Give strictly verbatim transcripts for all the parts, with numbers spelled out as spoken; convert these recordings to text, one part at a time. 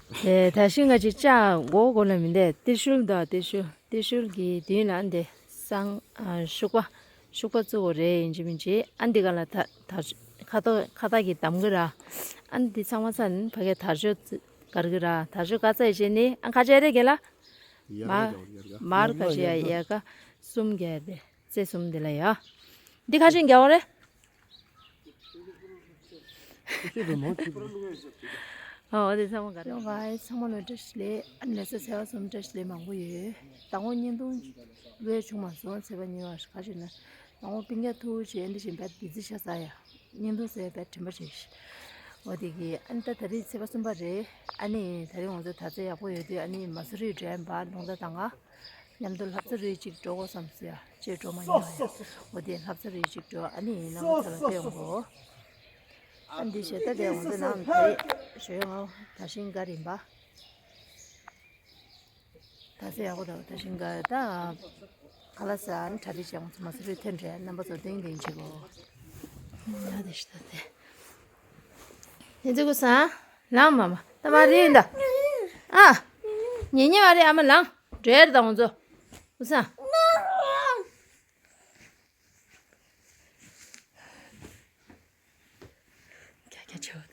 དེ་ད་ཤིང་ང་ཅིག་ལྕགས་མགོ་མགོ་ལ་མི་འདས་ཏི་ཤུལ་དང་ཏི་ཤུལ་ཏི་ཤུལ་གྱི་མདུན་ལ་འདི་སང་ཨ་ཤུག་པ་ཤུག་པ་བཙུགས་དགོས་རེད། ཡིན་གཅིག་མིན་གཅིག་ཨ་འདི་ག་ལ་ད་ད་ཁ་ཏོ་ཁ་ཏ་གི་འདམ་གི་ར། ཨ་འདི་ཚང་མ་ཚ་ནི་ཕ་གི་དར་ལྕོག་གར་གི་ར། དར་ལྕོག་ག་ཚ་ཡི་བྱས་ནི་ཨ་ཁ་ཆེ་རེད་གེ་ལ། མར་མར་ཁ་ཆེ་ཡ་ཡ་ག་གསུམ་གྱ་རེད། རྩེ་གསུམ་འདི་ལ་ཡ། འདི་ཁ་ཤས་རྒྱག་འོ་རེད། ཨོ་དེ་ཚང་མ་ག་རེ་ཡོང་བ་ཚང་མ་ལ་བཀྲ་ཤིས་བདེ་ལེགས། ཨ་ནི་ལས་ས་ཚེས་པ་གསུམ་བཀྲ་ཤིས་བདེ་ལེགས་མང་པོ་ཡོད། ད་ངོ་བརྙན་ཐུང་བློས་བྱུང་མ་སོང་ཚེས་པ་གཉིས་པ་ག་ཞིག་ན་ད་ངོ་སྤུན་ཀྱག་ཐུག་བྱས་འདི་བཞིན་བད་བི་ཛི་ཤ་ས་ཡ་བརྙན་ཐུང་ཟེར་བད་དྲན་པ་བྱས་ཤིག་འོ་དེ་གི་ཨ་ནི་ད་ད་རེས་ཚེས་པ་གསུམ་པ་རེད། ཨ་ནི་ད་རེས་ང་ཚོ་ད་ཚེས་ཡག་པོ་ཡོད་དུས་ཨ་ནི་མ་སུ་རི་འགྲོ་ཡ་འབའ་ལུང་ད་དང་ང་མཉམ་དུ་ལྷ་ས་རུ་གཅིག་འགྲོ་དགོས་བསམ་སི་ཡ་ཅེས་འགྲོ་མ་མྱོང་ཡ། འོ་དེ་ལྷ་ས་རུ་གཅིག་འགྲོ་ཨ་ནི་ནང་ཚ་ལ་ལྟོས་འོང་གོ་ཨ་འདི་ཞེ་ད་དེ་འོང་དུ་ནང་དེ་ཞོ་ཡོང་ང་ད་ཤིང་ག་རིམ་པ། ད་ཚེ་ཡག་པོ་དང་ད་ཤིང་ག་ད་ཁ་ལ་ས་ཨ་ནི་གྲ་སྒྲིག་བྱས་འོང་ཚོ་མ་སུ་རུ་ཐོན་འདྲེ་རྣམ་པ་ཚོ་ཏིང་ཏིང་བྱེད་གོ་ཡ་དེ་ཞེ་ད་དེ། དེ་ཚོ་གོ་ས། ལངས་མ་མ། ད་མ་རེད་ད། ཨ། ཉེ་ཉེ་མ་རེད་ཨ་མ་ལངས། འགྲོ་ཡར་དང་འོང་ཚོ། ཨུ་ས། ཁྱ་ཁྱ་ཆེ་བ་ད།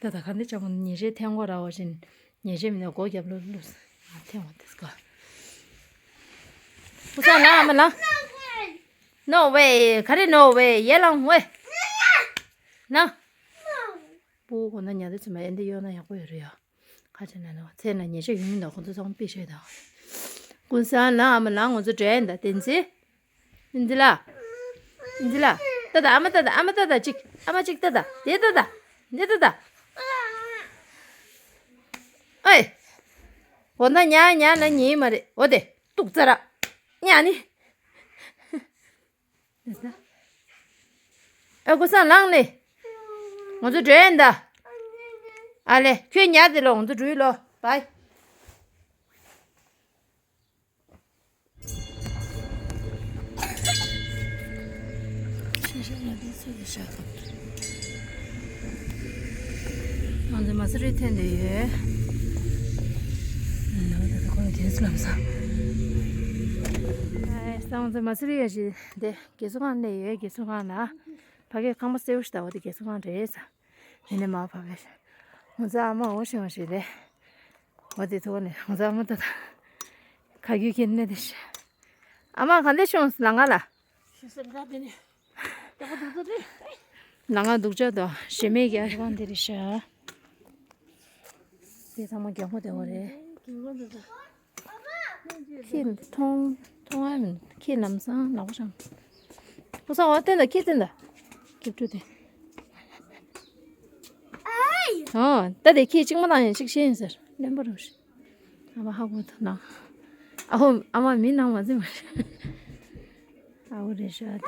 ད་ད་ག་འདི་ཅག་མོ་ཉེ་ཆེ་ཐེང་གོ་ར་བ་བཞིན། ཉེ་ཆེ་མི་ནི་སྒོ་རྒྱབ་ལོ་ལོ། ཨ་ཐེང་བ་དེ་སྐོ། ཨུ་ས་ལངས་ཨ་མ་ལངས། No way། ག་རེ་no way། ཡར་ལངས་ཝེ། ལངས། སྤུ་གུ་གོ་ན་ཉལ་དུས་ཚོད་མ་ཨེ་འདི་གཡོག་ན་ཡག་པོ་ཡོད་རེད་ཡ། ཁ་ཆེ་ན་ནོ་ཚེ་ན་ཉེ་ཆེ་ཡུན་ད་ཁོ་ཚོ་ཚང་པི་ཤེས་དང་། ཀུན་བཟང་ལ་ཨ་མ་ལ་ང་ཚོ་འདྲེན་ད་བསྟན་ཚེ། འདི་ལ། འདི་ལ། ཏ་ཏ་ཨ་མ་ཏ་ཏ་ཨ་མ་ཏ་ཏ་ཅིག་ཨ་མ་ཅིག་ཏ་ཏ་དེ་ཏ་ཏ་འདི་ཏ་ཏ། ཨེ། འོ་ན་ཉ་ཉ་ན་ཉེ་མ་རེད་འོ་དེ་ཏུག་ཙ་ར། ཉ་ནི། ཨ་ཀུ་སང་ལངས་ལེ། ང་ཚོ་འགྲོ་ཡིན་ད། ཨ་ལེ་ཁྱོད་ཉལ་དེ་ལོ་ང་ཚོ་འགྲོ་ཡི་ལོ་བའི། ང་ཚོ་མ་སུ་རི་ཐོན་དེ་ཡོད། ལོ་ད་ད་ཁོ་རྒྱལ་སུ་ལམ་ས། ཨ་ས་ང་ཚོ་མ་སུ་རི་ཡ་ཞིག་དེ། དགེ་ཚོ་ཁང་ནས་ཡོད། དགེ་ཚོ་ཁང་ལ་ཕ་གའི་ཁང་པ་སེའུ་ཞིག་ལྟ་བུ་དེ་དགེ་ཚོ་ཁང་རེད་ས། དེ་ནས་མར་ཕ་གའི་ང་ཚོ་ཨ་མ་འོ་ཤིང་བ་ཞིག་རེད། འོ་དེ་ཐུག་ནས་ང་ཚོ་ཨ་མ་ད་ད་ཁ་རྒྱུ་ཁྱེར་ནས་དེ་ཤ། ཨ་མ་ག་འདྲ་བྱུང་ལ་ང་ལ། ཤི་སེམས་ཁ་དེ་ནས་ཡག་པོ་འདུག་ཚོ་དེ། ལ་ང་སྡུག་ཅག་དང་ཞེ་མེད་ཀྱི་ཨ་རང་དེ་རེད་ཤ། དེ་ཚང་མ་རྒྱལ་པོ་དེ་བ་རེད། ཁྱི་མཐོང་མཐོང་ཨ་མིན་ཁྱི་ལམ་སང་ལག་པ་བྱང་། ཕུ་སང་བ་བསྟན་ད་ཁྱི་བསྟན་ད། སྐྱིབ་ཕྲུག་དེ། ཨ་ད་དེ་ཁྱི་གཅིག་མ་བཏང་ཡང་གཅིག་ཤེས་ཡིན་ཟེར་གླེན་པ་རུ་ཤི། ཨ་མ་ཧ་གོ་ཐུབ་ན། ཨ་ཧོ་ཨ་མ་མི་ནང་མ་འཛིན་མ་ཤི། ཨ་བོ་རེ་ཤ་དེ།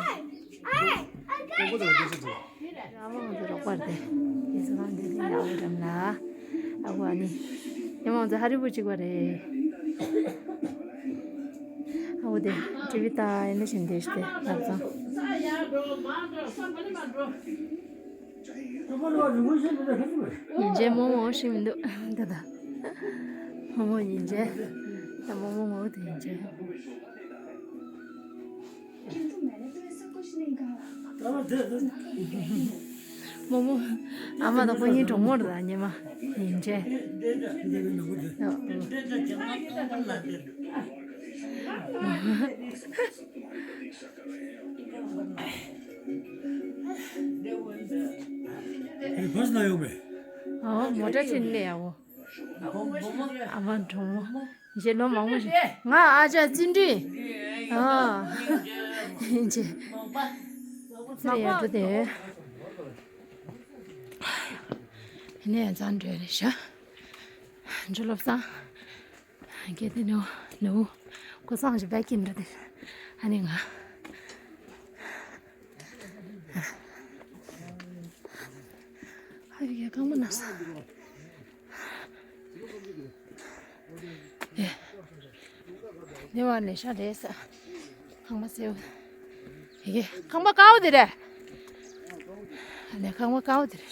ཨ་མ་ང་ཚོ་རོགས་པར་དེ། ཡིན་ཟེར་ཁང་དེ་དེ་ཨ་བོ་རམ་ལ། ཨ་བོ་ཨ་ནི། ཡ་མ་ང་ཚོ་ཧ་རི་བོ་གཅིག་པ་རེད། ཨ་བོ་དེ། ཊི་ཝི་ལྟ་ཡིན་ན་བཞིན་བསྡད་ཤི་དེ་ལབ་ཙང་། ཉིན་བྱེད་མོག་མོག་ཤི་མི་འདུག་ད་ད། མོག་མོག་ཉིན་བྱེད། ད་མོག་མོག་མོག་དེ་ཉིན་བྱེད། རྨོ་མོ། ཨ་མ་དང་ཁོ་གཉིས་གྲོགས་མོ་རེད་ད་ཉི་མ། ཡིན་གྱི། ཨོ་མོ་ཊ་ཁྲིད་ནས་ཡ་འོ། ཨ་མ་གྲོགས་མོ། ཞེ་ལོ་མང་པོ་ཞིག་ང་ཨ་ཅག་ཅི་འདྲི། ཨ། ཡིན་ཅི། ཚེ་ཡར་འགྲོ་དེ། ནས་ཡང་ཚང་འགྲོ་རེད་ཤག་འཇུ་ལོབ་སང་། གལ་ཏེ་ནུ་ནུ་ཁོ་སང་ཞིག་བེག་གིན་འགྲོ་དེ། ཨ་ནི་ང་། ཧ་ཡོད་གི་རྐང་པ་ན་ས། དེ་བ་ནས་ཤ་རེད་ས། ཁང་པ་སེའུ། དེ་གི་ཁང་པ་དཀར་པོ་དེ་རེད། ཨ་ནི་ཁང་པ་དཀར་པོ་དེ་རེད།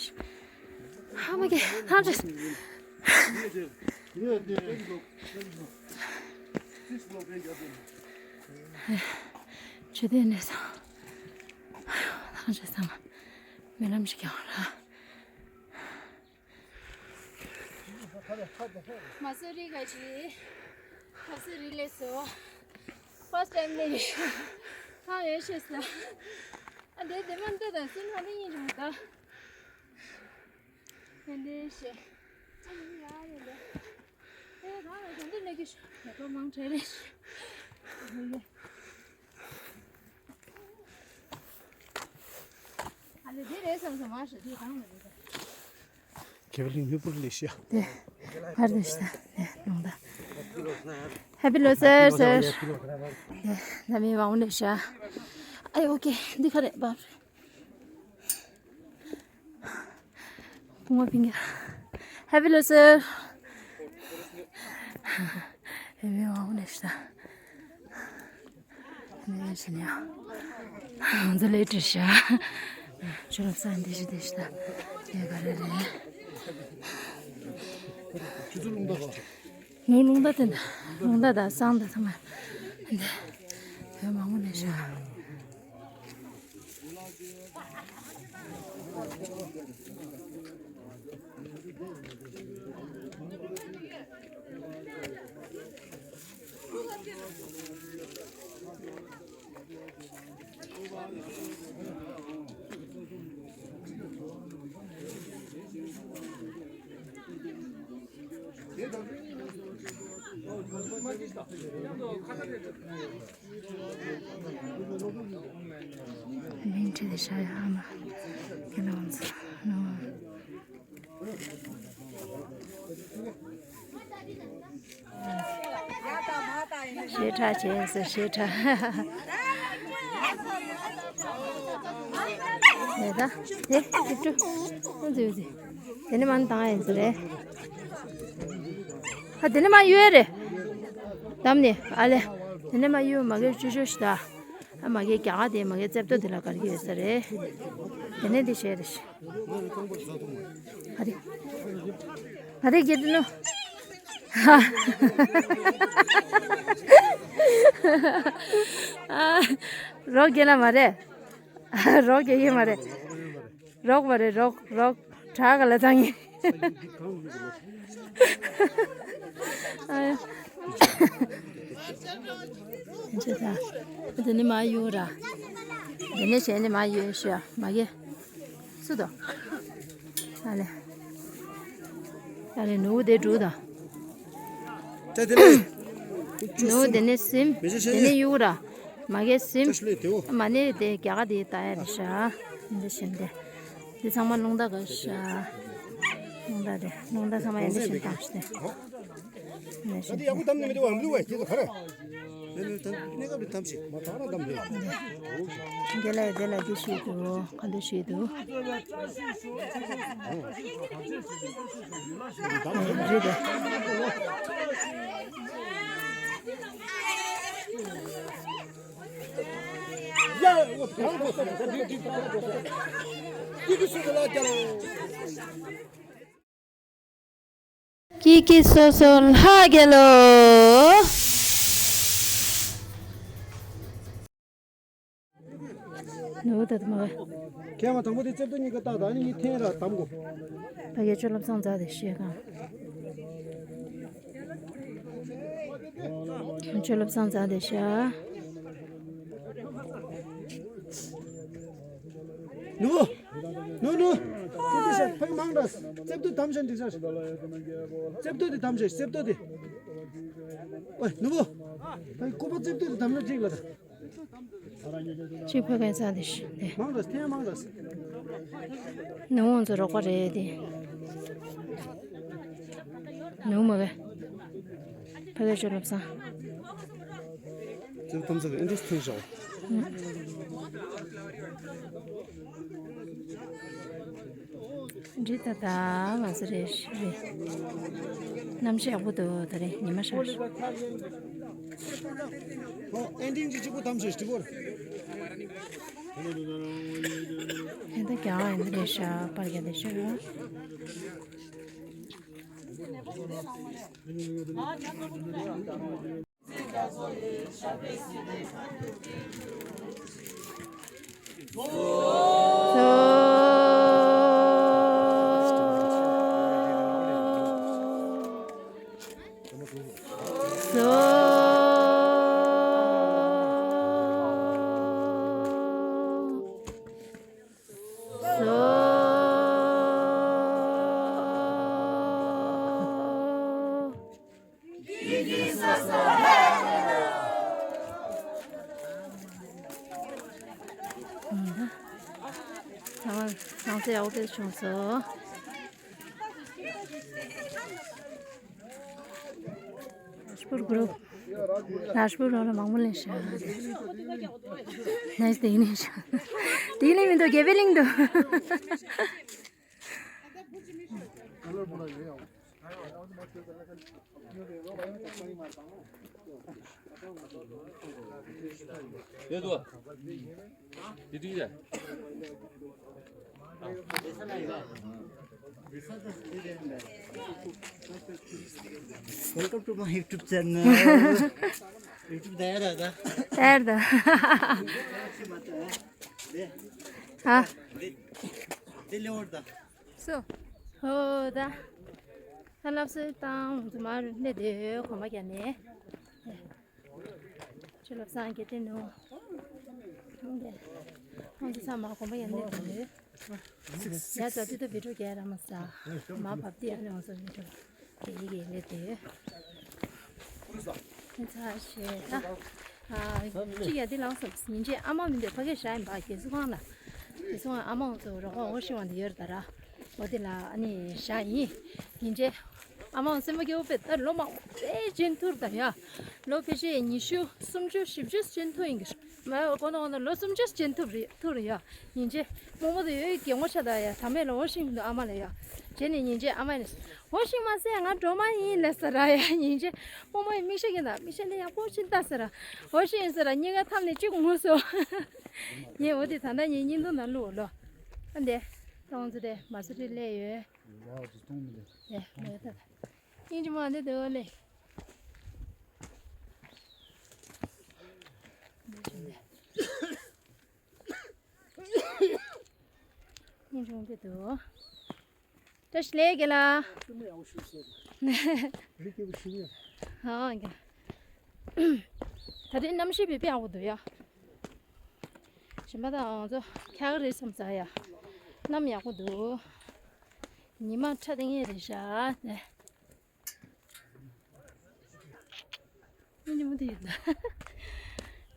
ཧ་མ་གི་ཐང་ཅིག་ཇུ་དེ་ནས་སང་ཐང་ཅིག་སང་རྨི་ལམ་ཞིག་ཀྱང་ར། མ་སུ་རི་ག་ཅི། མ་སུ་རི་ལས་སོ། ཕར་སི་ཊའིམ་ནས། ཧ་ཡོད་ཤེས་ས། ཨ་དེ་དེ་མ་འདི་དང་སུན་ཧ་དེ་ཡིན་ཅུང་ད། དེ་འདྲའི་ཤེས། ཨ་ནི་ཡ་ཡོད་ལེ། ཨེ་ད་ལ་དེ་འདི་ལས་ཀྱི་ཤོ་མེ་ཏོག་མང་དྲེ་རེ་ཤེས། ཨ་ལེ་དེ་རེད་བསམ་སོང་མ་ཤེས་དེ་གང་ལ་རེད། ཁེ་བ་ལིང་ཧུ་པུར་ལེ་ཤ། དེ། ཧར་དེ་ཤ་དེ་ནོང་ད། ཧེ་པི་ལོ་སར་སར། དེ་ན་མི་བང་ལེ་ཤ། ཨ་ཡོ་ཨོ་ཀེ་འདི་ཁ་རེད་བ། ཀུང་བ་པིང་ག་ཧེ་པི་ལོ་སར། ཧེ་པི་བང་ལེ་ཤ། ནས་ནས་ཡང་། ང་ཚོ་ལས་བྲིས་ཤག་ཆུ་ལོག་ས་འདི་ཞིག་འདི་ཞིག་ད་ཡ་ག་རེ་རེད། ཁྱོད་ཚོ་རླུང་རྟ་ག་ནུ་རླུང་རྟ་དེ་འདྲ་རླུང་རྟ་དང་བསང་དང་ཚང་མ་འདི་བོད་མང་པོ་ནས་ཤག་མིང་ཁྲིད་དེ་ཤ་ཡ་ཨ་མ་ཁྱེད་ལ་འོང་ཚ་ནོ། ཞེ་དྲག་བྱས་ཟེར་ཞེ་དྲག་ནས་ད་དེ་ཏུ་ཏུ་ཨུ་ཙི་ཨུ་ཙི། དེ་ནི་མ་ནི་བཏང་ཡིན་ཟེར་རེད། ཧ་དེ་ནི་མ་གཡུག་ཡ་རེད། གཏམ་ནི་ཨ་ལེ། དེ་ནི་མ་གཡུག་མ་གི་ཅུ་ཅུ་ཤི་ད། ཨ་མ་གི་རྒྱ་གར་དེ་མ་གི་རྩེབ་ཏོ་དེ་ལ་གར་གི་ཡོད་ས་རེད། དེ་ནི་དེ་བཤད་རེད། ཨ་རེ། ཨ་རེ་གི་དེ་ནོ། ཧ། ཨ། རོགས་རྒན་ལ་མ་རེད། རོགས་རྒན་ཡིན་མ་རེད། རོགས་པ་རེད་རོགས་རོགས་བྲག་ག་ལ་བཏང་ངེ། ཨ་ཡ། ཅི་ད། དེ་ནི་མ་གཡུག་ར། དེ་ནི་གཞན་ནི་མ་གཡུག་ཤ་མ་གི། སུ་དོ། ཨ་ལེ། ཨ་ལེ་ནུ་དེ་འགྲུ་དང་། ད་དེ་ནི། ནུ་དེ་ནི་སིམ། མི་ཤེས་དེ་ནི་གཡུག་ར། མ་གི་སིམ། ད་ཤི་ལེ་དེའོ། མ་ནི་དེ་རྒྱ་ག་དེ་ད་ཡ་རེད་ཤ། འདི་བཞིན་དེ། འདི་ཚང་མ་རླུང་རྟ་ག་ཤ། རླུང་རྟ་དེ་རླུང་རྟ་ཚང་མ་ཡ་འདི་བཞིན་བཏང་ཤ་དེ། ད་དེ་ཡག་པོ་བསྡམས་ནས་མི་འདུག་བ་མི་ལུས་བ་སྐྱེས་ཚོ་ག་རེ། ལས་ལས་དང་གནས་སྐབས་ལས་ཐམས་ཅད་མ་དག་ན་བསྡམས་རེད། འདི་ལ་འདི་ལ་འདི་ཞིག་འདུག་ག་འདི་ཞིག་འདུག་རེད་དེ། ཡ། ཀི་ཀི་སོ་སོ་ལྷ་རྒྱལ་ལོ། ནུ་ད་དུ་མ་བས། ཁྱེད་མ་དང་པོ་དེ་རྩེབ་ཏོ་གཉིས་ཀ་བཏགས་ད་ནི་གཉིས་འཐེན་ར་དམ་གོ། ད་གའི་ཅོ་ལབ་སང་རྫ་དེ་ཤེས་གང་། ཅོ་ལབ་སང་རྫ་དེ་ཤ། ནུ། ནུ་ནུ། ཏི་ཏི་ཤ་ཕ་གི་མང་འདྲ། རྩེབ་ཏོ་དམ་ཤ་འགྲིག་ཤ། རྩེབ་ཏོ་དེ་དམ་ཤ་རྩེབ་ཏོ་དེ། ཨོ་ནུ་བོ། ཕ་གི་ཀུ་པ་རྩེབ་ཏོ་དེ་དམ་ཤ་འགྲིག་ལ་ད། གཅིག་ཕ་གི་ས་དེ་ཤ་དེ། མང་འདྲ་ཐེ་མང་འདྲ། ནུ་བོ་ཚོ་རོགས་པ་རེད་དེ། ནུ་མ་གི། ཕ་གི་ཅོ་ལབ་སང་། ཙེ་ཐམ་ས་གི་ཨིན་ཌི་སི་ཐེན་ཤོག་འདི་ད་ད་ང་ཚོ་རེ་ཞིག་རེད། གནམ་གཤིས་ཡག་པོ་འདུག་ད་རེས་ཉི་མ་ཤར། ཨོ་ཨེན་ཌིང་ཅིག་གཅིག་པོ་དམ་ཤོག་གཅིག་པོ། ཨེ་ད་རྒྱ་ཨེ་འདི་རེད་ཤག་པར་རྒྱག་བསྡད་ཤག་ཚང་མ་སང་སེ་ཡག་པོ་བྱུང་སོང་། Rajpur group. Rajpur རང་ལ་མང་པོ་ལེན་ཤག Nice day ནས་ཤག་དེ་ནས་མི་འདུག་དགེ་བའི་གླིང་འདུག་ཡོད་དོ། དེ་དུས་ཡ། Welcome to my YouTube channel. YouTube there, da. དེར་ད། ཨ། དེ་ལེ་འོར་ད། སོ། ཧོ་ད། ད་ལབ་སོ་དང་དུ་མ་རུ་ནེ་དེ་གོམ་པ་རྒྱབ་ནས། ཁྱོད་ལབ་སང་གི་དེ་ནོ། ཁོང་ཚོ་ཚང་མ་གོམ་པ་རྒྱབ་ནས་དེ། ཡ་ཙ་ཏི་ཏོ་བི་ཀྲུ་རྒྱལ་ར་མ་ས། མ་བབ་ཏི་ཨ་ནི་ང་ཚོ་བི་ཀྲུ། དེ་ཡི་གེ་ལེ་དེ། ཚ་ཤེ་ད། ཨ། གཅིག་ཡ་དེ་ལངས་སོང་། ཉིན་རྗེས་ཨ་མ་མི་འདོད་ཕ་གིར་བཞག་ཡིན་པ་རྒྱལ་སྲུང་ཁང་ལ། རྒྱལ་སྲུང་ཁང་ཨ་མ་ཚོ་རོགས་པ་འོ་ཤི་བ་འདི་ཡོད་རེད་ད་ར། འོ་དེ་ལ་ཨ་ནི་བཞག་ཡིན། ཉིན་རྗེས་ཨ་མ་སེམས་པ་སྐྱོ་བོ་དཔེ་ད་ལོ་མང་པོ་དཔེ་རྗེས་ཐུར་ད་ཡ། ལོ་ཕལ་ཆེར་ཉི་ཤུ་སུམ་ཅུ་བཞི་བཅུ་རྗེས་ཐུར་ཡིན་གི། མ་གོ་ན་གོ་ན་ལོ་སུམ་ཅུ་རྗེས་ཐུར་རེད་ཐུར་ཡ། ཉིན་རྗེས་རྨོ་མོ་དེ་ཡོད་གི་ངོ་ཤ་ད་ཡ་ད་མེད་ལ་འོ་ཤི་མི་འདུག་ཨ་མ་ལ་ཡ། རྗེས་ནས་ཉིན་རྗེས་ཨ་མ་ནས། འོ་ཤིང་མ་ཟད་ང་སྒྲོལ་མ་ཡིན་ལབ་ས་ར་ཡ། ཉིན་རྗེས་རྨོ་མོ་ཡི་མིག་ཤེལ་གྱིས་ན་མིག་ཤེལ་འདི་ཡག་པོ་ཞིག་ལྟ་ས་ར། འོ་ཤིང་ཡིན་ས་ར་གཉིས་ཀ་ཐམས་ནས་གཅིག་ངུ་སོང་། ངས་འོ་དེ་ད་ལྟ་ངའི་བརྙན་ཐུང་ནང་བླུགས་ལོ། ཨ་འདས། ཏོང་ཙེ་དེ་མ་སུ་རི་སླེབས་ཡོད། ཡ་ཇི་སྟོང་མི་འདུག་ཨེ་མེད་ད། སྙིང་རྗེ་མ་འདི་འདུག་ལེ། འདི་བྱུང་སྟེ། སྙིང་རྗེ་མ་འདི་འདུག་བཀྲ་ཤིས་བདེ་ལེགས་ལགས། ཧོ་ཀྱ། ད་རེས་གནམ་གཤིས་དཔེ་ཡག་པོ་འདུག་ཡ། གཞན་པ་དང་ང་ཚོ་འཁྱག་རེད་བསམ་ས་ཡ། གནམ་ཡག་པོ་འདུག་ཉི་མ་ཁྲ་ཏིང་ངེ་རེད་ཤག་ནས། སྙིང་རྗེ་མོ་དེ་ཡོད་ད།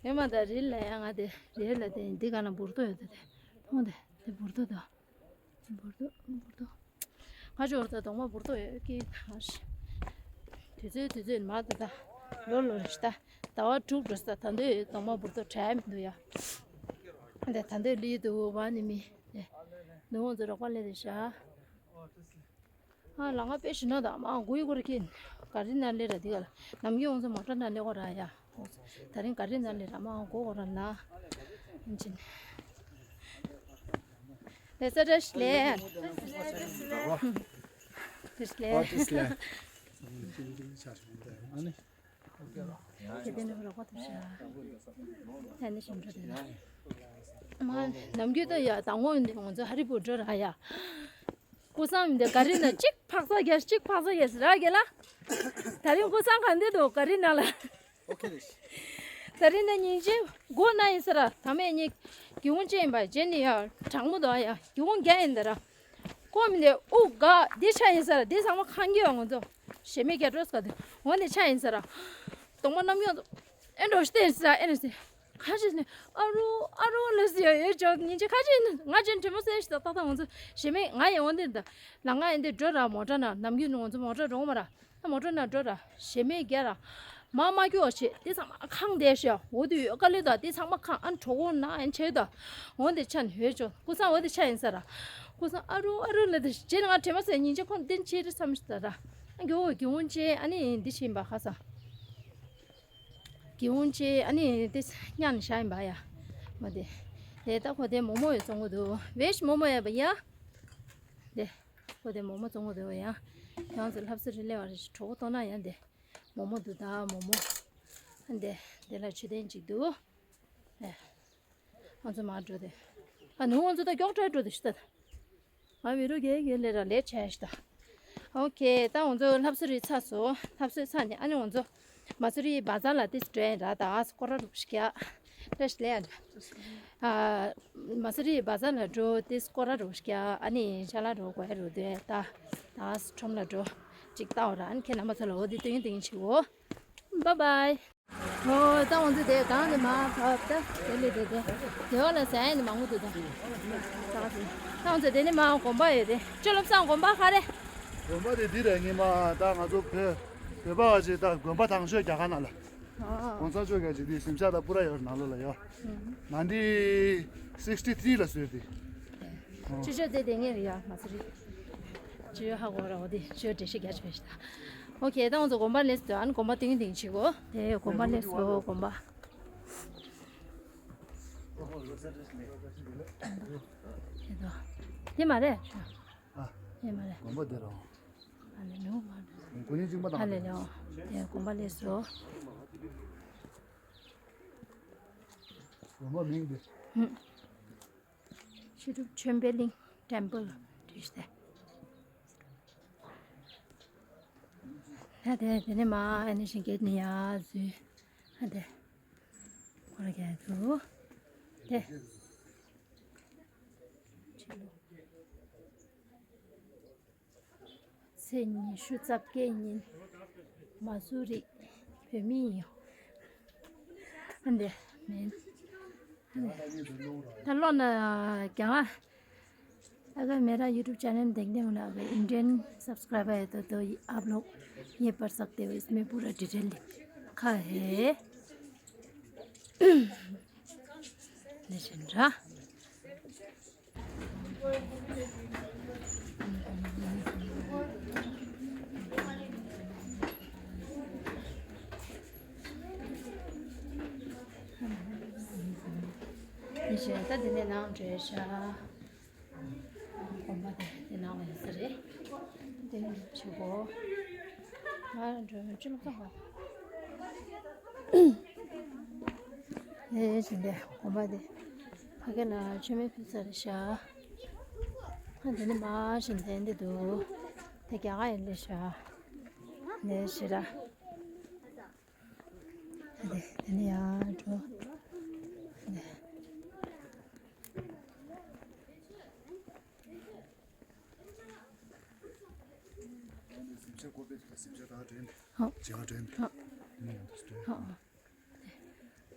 ཡོད་མ་ད་རེད་ལ་ཡ། ང་དེ་རེད་ལ་དེ་འདི་ག་ན་འབུར་ཏོ་ཡོད་ད་དེ། མཐོང་དེ་དེ་འབུར་ཏོ་ད། འབུར་ཏོ་འབུར་ཏོ། ང་ཅོར་ད་གདོང་མ་འབུར་ཏོ་ཡོད་ཀི་ད། དུས་ཚོད་དུས་ཚོད་མ་ད་ད། ལོ་ལོ་རེ་ད། ཟླ་བ་དྲུག་འགྲོ་ས་ད་འདོད་གདོང་མ་འབུར་ཏོ་བྲལ་མི་འདུག་ཡ། དེ་ད་འདོད་ལི་འདུག་བ་ནི་མི། དེ་ནུ་འོང་ཚོ་རོགས་པ་ལས་དེ་བཞག་ཨ་ལ་ང་དཔེ་ཞུ་ན་ད་མ་གུ་ཡི་གུ་ར་ཁྱེད་ག་རི་ན་ལེ་ར་འདི་ག་ལ་ནམ་རྒྱུན་ང་ཚོ་མོ་ཊ་ན་ལེ་གོ་ར་ཡ། ད་རིང་ག་རི་ན་ལེ་ར་མ་གོ་གོ་ར་ན། ཨིན་ཅིན། ལེ་ས་ར་ཤི་ལེ། ར་ཤི་ལེ། ཨ་ནི། ཁྱེད་དེ་ནི་རོགས་པ་ཐུབ་ཤག་ད་ནི་ཞིམ་འགྲོ་དེ་ན། མ་ནམ་རྒྱུན་ད་ཡ་དང་པོ་ཡིན་དེ་ང་ཚོ་ཧ་རི་པོ་འགྲོ་ར་ཡ། ཀུ་སང་མི་འདི་ག་རི་ན་གཅིག་ཕག་ཚ་རྒྱས་གཅིག་ཕག་ཚ་རྒྱས་ར་རྒྱས་ལ། ད་རིང་ཀུ་སང་ག་འདི་འདུག་ག་རི་ནང་ལ། ཨོ་ཁེ་རེད། ད་རིང་ན་ཉིན་རྗེས་སྒོ་ན་ཡིན་ས་ར་ད་མེད་ཉིག་གི་ཧུང་ཅན་པ་རྗེས་ནི་ཡ་གྲང་མོ་དོ་ཡ་གི་ཧུང་རྒྱ་ཡིན་ད་ར། ཀོ་མི་འདི་ཨུ་ག་འདི་ཆ་ཡིན་ས་ར་འདི་ཚང་མ་ཁང་གི་ཡ་ང་ཚོ་ཞེ་མེད་རྒྱ་སྒྲོས་ག་འདི་འོ་འདི་ཆ་ཡིན་ས་ར། གདོང་མ་གནམ་ཡོང་ཨེ་འགྲོ་ཤི་ཏེ་ཡིན་ས་ར་ཨེ་ནི་སི། ཁ་ཤས་ནི་ཨ་རུ་ཨ་རུ་ལ་ཟེར་ཡ་ཡོད་ཅོག་ཉིན་ཅིག་ཁ་ཤས་ནི་ང་ཅན་དྲི་མོ་སེ་ཞིག་ད་ཏག་ཏག་ང་ཚོ་ཞེ་མེད་ང་ཡི་འོ་འདིར་ད་ལ་ང་ཡི་འདི་འགྲོ་ར་མོ་ཊ་ན་ནམ་རྒྱུན་ནི་ང་ཚོ་མོ་ཊ་འགྲོ་མ་ར་ད་མོ་ཊ་ན་འགྲོ་ར་ཞེ་མེད་རྒྱ་ར་མ་མ་སྐྱོ་བ་བྱེད་དེ་ཚང་མ་ཁང་བསྡད་ཤག་འོ་དུ་ཡོད་དཀའ་ལས་ད་དེ་ཚང་མ་ཁང་ཨ་གྲོ་གོ་ན་ཨན་ཆེ་ད་འོ་འདི་ཆ་ནི་ཡོད་ཅོག་ཀུ་སང་འོ་འདི་ཆ་ཡིན་ས་ར་ཀུ་སང་ཨ་རུ་ཨ་རུ་ལ་དེ་རྗེས་ནི་ང་དྲི་མ་སེ་ཉིན་ཅིག་ཁོང་བསྟན་ཆེ་རི་བསམ་ཞིག་ད་ར་ཨ་གི་འོ་གི་འོ་ཅེ་ཨ་ནི་འདི་ཆེ་ཡིན་པ་ཁ་སང་། གི་ཧུང་ཅེ་ཨ་ནི་དེ་ཉན་ཤ་ཡིན་པ་ཡ། མ་དེ། དེ་ད་ཁོ་དེ་མོག་མོག་ཡོད་བཙོང་གི་འདུག་ཝེ་ཇི་མོག་མོག་ཡོད་པ་ཡ། དེ་ཁོ་དེ་མོག་མོག་བཙོང་གི་འདུག་ཡ། ཡང་ཚོ་ལྷ་ས་རི་ལེ་བ་རེ་གྲོགས་པོ་གཏོང་ན་ཡང་དེ། མོག་མོག་འདུག་ད་མོག་མོག་ཨ་འདི་འདི་ལ་མཆོད་རྟེན་ཅིག་འདུག་ཨེ། ང་ཚོ་མར་འགྲོ་དེ། ཨ་ནུ་ང་ཚོ་ད་མགྱོགས་དྲགས་འགྲོ་དེ་ཤི་ད། ང་བི་རུ་གེ་གེ་ལེ་ར་ལེ་ཆེ་ཤི་ད། ཨོ་ཁེ་ད་ང་ཚོ་ལྷ་ས་རི་ཚར་སོང་། ལྷ་ས་རི་ཚར་ནས་ཨ་ནི་ང་ཚོ་མ་སུ་རི་བ་ཛར་ལ་ཏིས་འགྲོ་ཡིན་ར། ད་ཨ་སི་ཀོ་ར་རུ་ཤི་ཀྱ་ལེ་ཤི་ལེ་ཡ་འདྲ། ཨ། མ་སུ་རི་བ་ཛར་ལ་འགྲོ་ཏིས་ཀོ་ར་རུ་ཤི་ཀྱ་ཨ་ནི་ཤ་ལ་རུ་གོ་ཡ་རུ་དེ་ད། ད་ཨ་སི་ཁྲོམ་ལ་འགྲོ་ཅིག་ད་འོ་ར། ཨ་ནི་ཁེ་ན་མ་ཚོ་ལ་འོ་དེ་ཏིང་ཏིང་ཆི་འོ། Bye bye. ཨོ་ད་ང་ཚོ་དེ་གང་ནས་མར་བབས་ད་དེ་ལས་དེ་དེ་དེ་བ་ལ་ཟ་ཡ་ནི་མང་པོ་འདུག་ད་ད་ང་ཚོ་དེ་ནས་མར་དགོན་པ་ཡོད་དེ། ཅོ་ལབ་སང་དགོན་པ་ག་རེ། དགོན་པ་དེ་འདི་རེད། ཉི་མ་ད་ང་ཚོ་བོད་བོད་པ་བ་ཅིག་ད་དགོན་པ་དང་ཤོས་རྒྱ་གར་ནང་ལ། ཨོ་གོང་ས་མཆོག་ག་ཅིག་དེ་གཟིམ་ཤག་ད་པུ་ར་ཡོད་ནང་ལོ་ལ་ཡོད། ནང་དེ་sixty three ལ་བཟོས་ཏེ། ཅི་ཅོ་དེ་དེ་ངེས་རེད་ཡ་མ་སུ་རི། ཅི་ཡོད་ཧ་གོ་ར་འོ་དེ་ཅི་ཡོད་འགྲེལ་བཤད་རྒྱག་ཆོག་ཤི་ད། ཨོ་ཁེ་ད་ང་ཚོ་དགོན་པ་ལས་སུ་ཨ་ནི་དགོན་པ་ཏིང་ཏིང་ཆི་གོ། དེ་དགོན་པ་ལས་སུ་དགོན་པ། དེ་དོ། དེ་མ་རེད། ཨ། དེ་མ་རེད། དགོན་པ་དེ་རང་། ཨ་ལེ་ལོ། དགོན་གཉེར་གཅིག་མ་དང་། ཨ་ལེ་ལོ། དེ་དགོན་པ་ལས་སུ། དགོན་པ་མིང་དེ། ཧུམ། ཤེས་སྒྲུབ་ཆོས་འཕེལ་གླིང་ཊེམ་པལ་བྲིས་ཏེ། ད་དེ་དེ་ནས་མ་ཨ་ནི་ཞིང་སྐད་ནི་ཡ་ཟུས་ཨ་དེ་ཁོ་ར་རྒྱལ་དུ་དེ། ཚེས་ཉི་ཤུ་རྩ་བརྒྱད་ཉིན་མ་སུ་རི་བོད་མི་ཡིན། ཨ་འདི་མིན། ད་ལོ་ན་རྒྱ་གར། अगर मेरा YouTube channel देखने वाला अगर Indian subscriber है तो तो आप लोग ये पढ़ सकते हो। इसमें पूरा डिटेल लिखा है। लेजेंडरा। ཡིན་ཞེས་ད་འདི་ནས་ནང་འདྲེན་ཤག་དགོན་པ་དེ་འདི་ནང་ལ་ཡོད་ས་རེད། འདི་ནས་བྱེད་དགོ། ང་འགྲོ་ཅི་ལོ་ཙང་ཨེ་བཞིན་དེ་དགོན་པ་དེ་ཕ་གི་ལ་མཆོད་མེ་ཕུལ་ས་རེད་ཤག་ཨ་འདི་ནས་མར་བཞིན་དེ་འདི་འདུག་དེ་རྒྱ་གར་ཡིན་ལེ་ཤག་ནས་ཞེ་དྲག་དེ་ནས་ཡར་འགྲོ། ཧོ། ཧོ། དེ་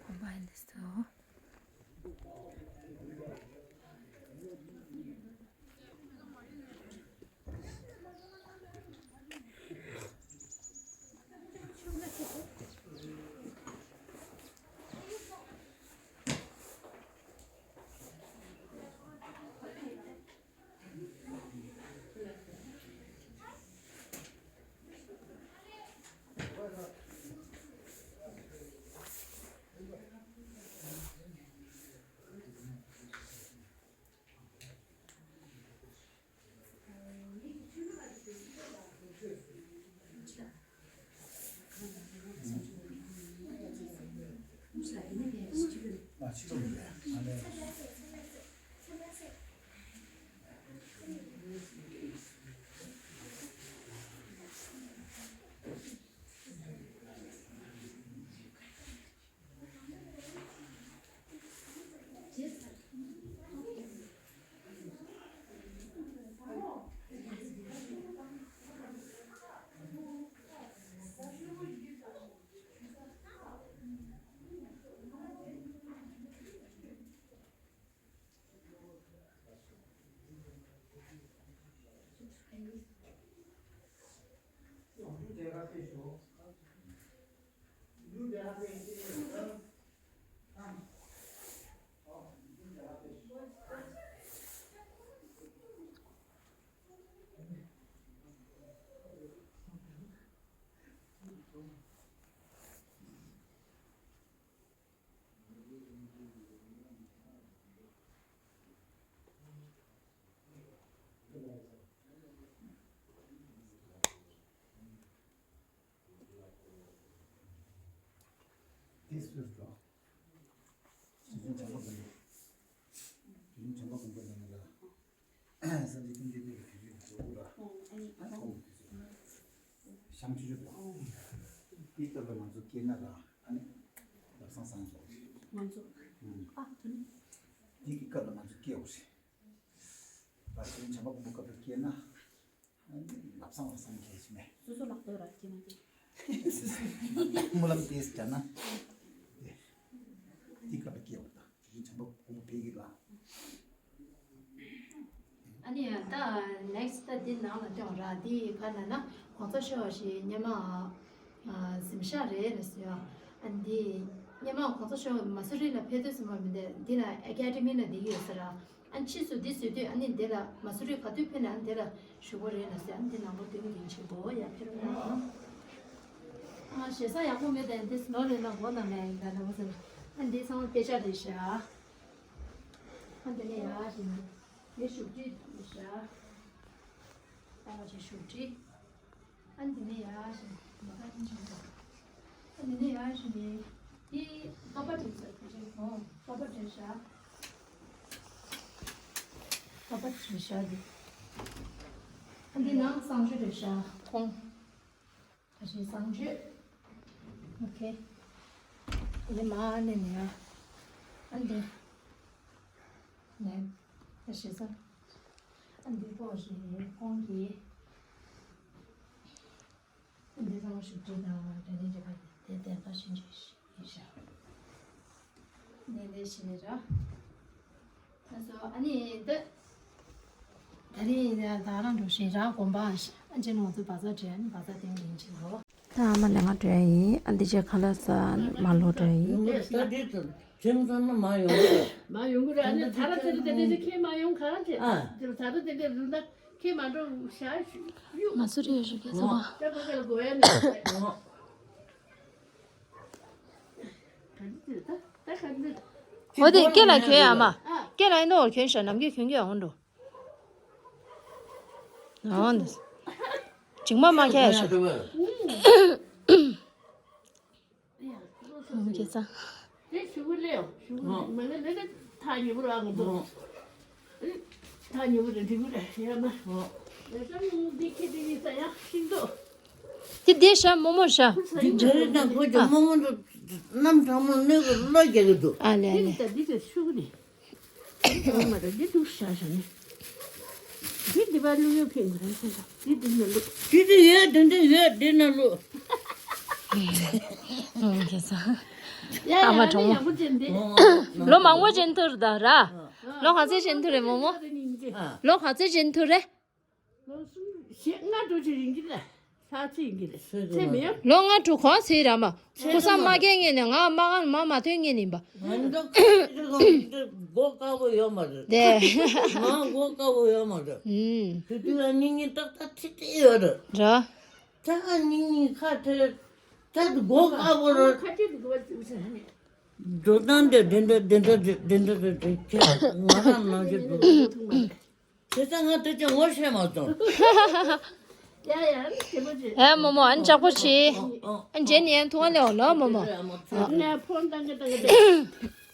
གོམ་པ་ཡིན་འདི་སོ། ཟེར་རོ། དེ་བཞིན་བྱམས་པ་མགོན་པོ། དེ་བཞིན་བྱམས་པ་མགོན་པོ་ལ་ནི་ལ། སངས་རྒྱས་ཀུན་གྱི་དཔལ་གྱི་དུས་རྒྱུན་དུ་འགྲོ་དགོས་ལ། ཨ་ནི་ཁོང་གི་དུས་ཚོད། བྱམས་ཆོས་ཆོས་དང་། དེའི་སྐབས་ལ་ང་ཚོ་སྐྱེས་ན་ལ་ཨ་ནི་ལབ་སང་སང་འགྲོ། ང་ཚོ། ཨ་དེ་ནི། དེའི་སྐབས་ལ་ང་ཚོ་སྐྱེ་དགོས་རེད། ད་དེ་རིང་བྱམས་པ་མགོན་པོ་སྐབས་ལ་སྐྱེས་ན། ལབ་སང་ལབ་སང་གལ་ཆེ་མེད། སོ་སོ་ལག་ཏོ་ར་སྐྱེས་ན་སྐྱེས། སྨོན་ལམ་དེས་བྱ་ན། དེ་དེ་སྐབས་ལ་སྐྱེ་བ་དང་དེ་རིང་བྱམས་པ་མགོན་པོ་ཕེབས་ཀྱི་ལ། ཨ་ནི་ད་ནེག་སི་ཊི་ད་འདི་ནང་ལ་སྟོན་ར། འདི་ག་ལ་ན་གོང་ས་མཆོག་ཞིག་སྔོན་མ་གཟིམ་ཤག་རེད་ལ་ཟེར་ཡ། ཨ་འདི་སྔོན་མ་གོང་ས་མཆོག་མ་སུ་རི་ལ་ཕེབས་དུས་ཙམ་པ་མི་འདི་འདི་ལ་ཨེ་ཀ་ཌི་མི་ལ་འདི་ཡོད་ཟེར་ར། ཨ་ཕྱིས་སུ་འདི་བཟོས་དུས་ཨ་ནི་འདི་ལ་མ་སུ་རི་ག་དུས་ཕེབས་ན་ཨ་འདི་ལ་བཞུགས་པ་རེད་ལ་ཟེར། ཨ་འདི་ནང་པ་སྟོན་གྱིན་ཆེན་པོ་ཡ་ཕེབས་རོགས་གནང་། ཨ་ཞེ་ས་ཡག་པོ་མེད་དེ་འདི་ནོར་ལེ་ན་མགོ་ན་མེད་ཡིན་ད་ལ་བ་ཟེར། ཨ་འདི་ཚང་མ་དཔེ་ཆ་རེད་ཤག་ཨ་འདི་ནས་ཡར་བཞིན་འདི་བཞུགས་ཁྲི་རེད་ཤག་ཨ་བ་ཆེ་བཞུགས་ཁྲི། ཨ་འདི་ནས་ཡར་བཞིན་མ་ཁ་ཁྱིམ་ཆེན་པོ། ཨ་འདི་ནས་ཡར་བཞིན་ནི་འདི་ཀ་པ་བྲིས་ཟེར་ཁ་ཆེ་ཧོ་ཀ་པ་བྲིས་ཤག་ཀ་པ་བྲིས་ཤག་འདི། ཨ་འདི་ནང་གསང་སྤྱོད་རེད་ཤག་ཁོང་། ད་ཞིག་གསང་སྤྱོད། ཨོ་ཁེ། འདི་མ་ནས་ནས་ཨ། ཨ་འདི། ནས། ད་ཞིག་གསང་། ཨ་འདི་པོ་ཞིག་ཁོང་གི། ཨ་འདི་ཚང་མ་ཞིག་བྲིས་དང་དེ་འདྲ་བྱེད་པ་དེ་དེ་ལྟ་ཞིག་བྱེད་ཤིག་ཡིན་ཤག་ནས་ལས་ཤིག་ནས་ར། ལགས་སོ། ཨ་ནི་ད་ད་རིང་ད་རང་འགྲོ་ཞིང་རང་དགོན་པ་ཨ་ཅེ་ནང་ཚོ་བ་ཚ་བྲལ་ནི་བ་ཚ་བསྟན་གྱིན་ཕྱིན་རོ། ད་ཨ་མ་ནས་ང་འགྲོ་ཡ་ཡིན། ཨ་འདི་ཅེ་ཁ་ལག་ཟ་མ་ལོ་འགྲོ་ཡ་ཡིན། ཡོང་གི་རེད། ད་འདི་ཚོ་ཁྱིམ་ཚང་ནི་མ་ཡོང་གི་རེད། མ་ཡོང་གི་རེད། ཨ་ནི་ད་ར་དེ་རེད་དེ་རེད་ཁྱེད་མ་ཡོང་ག་རེད། ཨ་དེ་ད་ར་དེ་རེད་རུ་ད་ཁྱེད་མ་འགྲོ་ཤ་ཡུ། མ་སུ་རི་ཡོད་ཞུ་གི་ཚོ་བ། ད་ཁོ་ཁ་ལ་གོ་ཡ་ནི། འོ་དེ་སྐེ་ལ་གྱོན་ཡ་མ། སྐེ་ལ་ཡིན་ནོ་གྱོན་ཤ་ནམ་གྱི་གྱོན་གྱི་འོང་འགྲོ། འོང་འདི། ཅིག་མ་མ་ཁྱད་ཤོ། འོང་གྱི་ཙང་། དེ་ཞུ་གི་ལེའོ། ཞུ་གི་མ་ལེ་ལེ་ལེ་ཐག་ཉེ་པོ་ར་གི་འདུག་ཐག་ཉེ་པོ་རེད་འགྲིག་གི་རེད་ཡ་མ། ལེ་ས་མི་འདི་ཁྱེད་དེ་ཡིན་ས་ཡ་ཤིང་ཏོ། དེ་དེ་ཤ་མོ་མོ་ཤ། འདི་འདྲ་རེད་ན་ཁོ་ཚོ་མོ་མོ་འདུག་གནམ་གྲང་མོ་གནོད་གི་བློ་རྒྱག་གི་འདུག་ཨ་ལེ་ཨ་ལེ། འདི་ད་འདི་ད་ཤུ་གི་རེད། ཨ་མ་རེད་འདི་འདུག་ཤ་ཤ་ནི། འདི་འདི་པ་བླུག་ཡོད་ཕིང་མ་རེད་ཤ་ཤ་འདི་འདི་ན་བླུག་འདི་འདི་ཡོད་འདི་འདི་ཡོད་འདི་ན་བླུག་ཨོ་ཁེ་ས། ཡ་ཡ་ཨ་མ་གྲོང་མོ། ཡག་པོ་ཅན་འདི། ལོ་མང་པོ་ཅན་ཐུར་ད་ར། ལོ་ག་ཚོད་ཅན་ཐུར་རེད་མོ་མོ། ལོ་ག་ཚོད་ཅན་ཐུར་རེད། ལོ་གསུམ་བཞི་ལྔ་འགྲོ་ཆེ་ཡིན་གྱི་རེད། ལྷ་ཚེ་ཡིན་གྱི་རེད། ཚེ་མེད། ལོ་ལྔ་དྲུག་གོང་ཚེ་ར་མ། ཁུ་སང་མ་སྐད་ངེས་ནས་ང་མ་གང་མ་མ་ཐོན་ངེས་ནིན་པ། ང་ཚོ་ཁ་ཅིག་ཁོང་ཚོ་མགོ་དཀར་པོ་ཡོད་མ་རེད། དེ། ང་མགོ་དཀར་པོ་ཡོད་མ་རེད། ཨུམ། དེ་དུས་ཨ་ནི་ངའི་ཏག་ཏག་ཁྲི་ཁྲི་ཡོད་རེད། ར། ད་ཨ་ནི་ངའི་ཁ་ཁྲི་ད་མགོ་དཀར་པོ་རེད། ཁ་ཁྲི་དུ་མགོ་བཙུགས་ས་ནས། འགྲོ་སྟངས་དེ་དེ་འདྲ་དེ་འདྲ་དེ་འདྲ་དེ་ཁྱེད་ང་རང་ནང་བཞིན་འགྲོ། དེ་ཚོ་ང་དེ་ཚོ་ངོ་ཤེས་མ་སོང་། ཡ་ཡ་ཞེ་པོ་ཅིག་ཨེ་མོ་མོ་ཨན་ཅག་པོ་ཆེ། ཨོ་ཨོ། ཨན་ཇེན་ཡན་ཐུང་ལེའོ་ལོ་མོ་མོ། ཨོ་ཨོ། ངས་ཕོན་བཏང་གི་བཏང་གི་བཏང་།